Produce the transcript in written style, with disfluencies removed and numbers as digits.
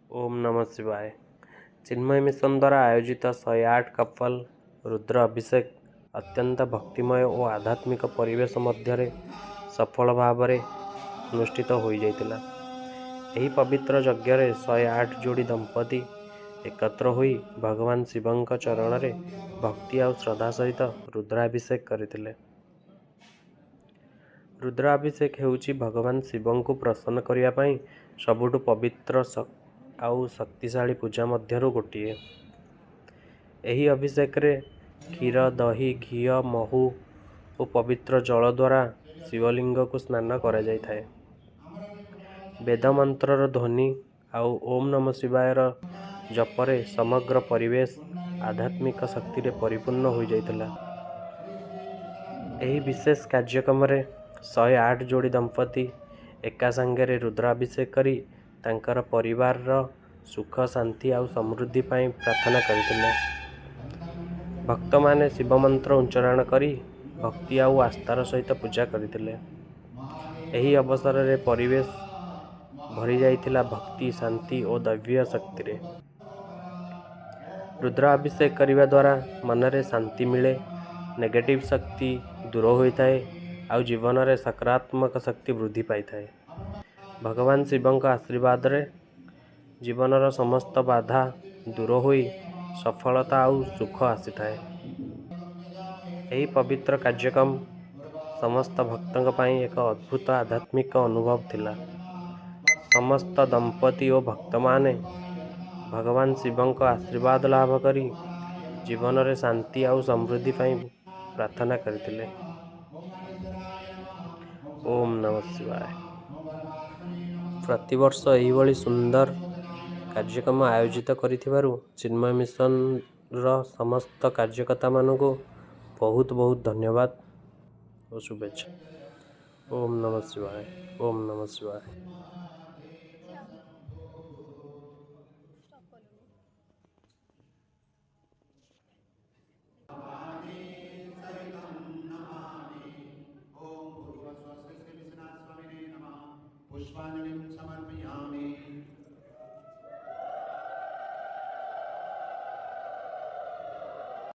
ଓମ୍ ନମଃ ଶିବାୟ। ଚିନ୍ମୟ ମିଶନ ଦ୍ୱାରା ଆୟୋଜିତ 108 କପଲ ରୁଦ୍ର ଅଭିଷେକ ଅତ୍ୟନ୍ତ ଭକ୍ତିମୟ ଓ ଆଧ୍ୟାତ୍ମିକ ପରିବେଶ ମଧ୍ୟରେ ସଫଳ ଭାବରେ ଅନୁଷ୍ଠିତ ହୋଇଯାଇଥିଲା। ଏହି ପବିତ୍ର ଯଜ୍ଞରେ 108 ଯୋଡ଼ି ଦମ୍ପତି ଏକତ୍ର ହୋଇ ଭଗବାନ ଶିବଙ୍କ ଚରଣରେ ଭକ୍ତି ଆଉ ଶ୍ରଦ୍ଧା ସହିତ ରୁଦ୍ରାଭିଷେକ କରିଥିଲେ। ରୁଦ୍ରାଭିଷେକ ହେଉଛି ଭଗବାନ ଶିବଙ୍କୁ ପ୍ରସନ୍ନ କରିବା ପାଇଁ ସବୁଠୁ ପବିତ୍ର ଆଉ ଶକ୍ତିଶାଳୀ ପୂଜା ମଧ୍ୟରୁ ଗୋଟିଏ। ଏହି ଅଭିଷେକରେ କ୍ଷୀର, ଦହି, ଘିଅ, ମହୁ ଓ ପବିତ୍ର ଜଳ ଦ୍ୱାରା ଶିବଲିଙ୍ଗକୁ ସ୍ନାନ କରାଯାଇଥାଏ। ବେଦ ମନ୍ତ୍ରର ଧ୍ୱନି ଆଉ ଓମ୍ ନମଃ ଶିବାୟର ଜପରେ ସମଗ୍ର ପରିବେଶ ଆଧ୍ୟାତ୍ମିକ ଶକ୍ତିରେ ପରିପୂର୍ଣ୍ଣ ହୋଇଯାଇଥିଲା। ଏହି ବିଶେଷ କାର୍ଯ୍ୟକ୍ରମରେ 108 ଯୋଡ଼ି ଦମ୍ପତି ଏକା ସାଙ୍ଗରେ ରୁଦ୍ରାଭିଷେକ କରି ତାଙ୍କର ପରିବାରର ସୁଖ, ଶାନ୍ତି ଆଉ ସମୃଦ୍ଧି ପାଇଁ ପ୍ରାର୍ଥନା କରିଥିଲେ। ଭକ୍ତମାନେ ଶିବ ମନ୍ତ୍ର ଉଚ୍ଚାରଣ କରି ଭକ୍ତି ଆଉ ଆସ୍ଥାର ସହିତ ପୂଜା କରିଥିଲେ। ଏହି ଅବସରରେ ପରିବେଶ ଭରିଯାଇଥିଲା ଭକ୍ତି, ଶାନ୍ତି ଓ ଦୈବ୍ୟ ଶକ୍ତିରେ। ରୁଦ୍ରାଭିଷେକ କରିବା ଦ୍ୱାରା ମନରେ ଶାନ୍ତି ମିଳେ, ନେଗେଟିଭ୍ ଶକ୍ତି ଦୂର ହୋଇଥାଏ ଆଉ ଜୀବନରେ ସକାରାତ୍ମକ ଶକ୍ତି ବୃଦ୍ଧି ପାଇଥାଏ। ଭଗବାନ ଶିବଙ୍କ ଆଶୀର୍ବାଦରେ ଜୀବନର ସମସ୍ତ ବାଧା ଦୂର ହୋଇ ସଫଳତା ଆଉ ସୁଖ ଆସିଥାଏ। ଏହି ପବିତ୍ର କାର୍ଯ୍ୟକ୍ରମ ସମସ୍ତ ଭକ୍ତଙ୍କ ପାଇଁ ଏକ ଅଦ୍ଭୁତ ଆଧ୍ୟାତ୍ମିକ ଅନୁଭବ ଥିଲା। ସମସ୍ତ ଦମ୍ପତି ଓ ଭକ୍ତମାନେ ଭଗବାନ ଶିବଙ୍କ ଆଶୀର୍ବାଦ ଲାଭ କରି ଜୀବନରେ ଶାନ୍ତି ଆଉ ସମୃଦ୍ଧି ପାଇଁ ପ୍ରାର୍ଥନା କରିଥିଲେ। ଓମ୍ ନମଃ ଶିବାୟ। ପ୍ରତିବର୍ଷ ଏହିଭଳି ସୁନ୍ଦର କାର୍ଯ୍ୟକ୍ରମ ଆୟୋଜିତ କରିଥିବାରୁ ଚିନ୍ମୟ ମିଶନର ସମସ୍ତ କାର୍ଯ୍ୟକର୍ତ୍ତାମାନଙ୍କୁ ବହୁତ ବହୁତ ଧନ୍ୟବାଦ ଓ ଶୁଭେଚ୍ଛା। ଓମ୍ ନମଃ ଶିବାୟ। ଓମ୍ ନମଃ ଶିବାୟ। पुष्पाञ्जलिं समर्पयामि।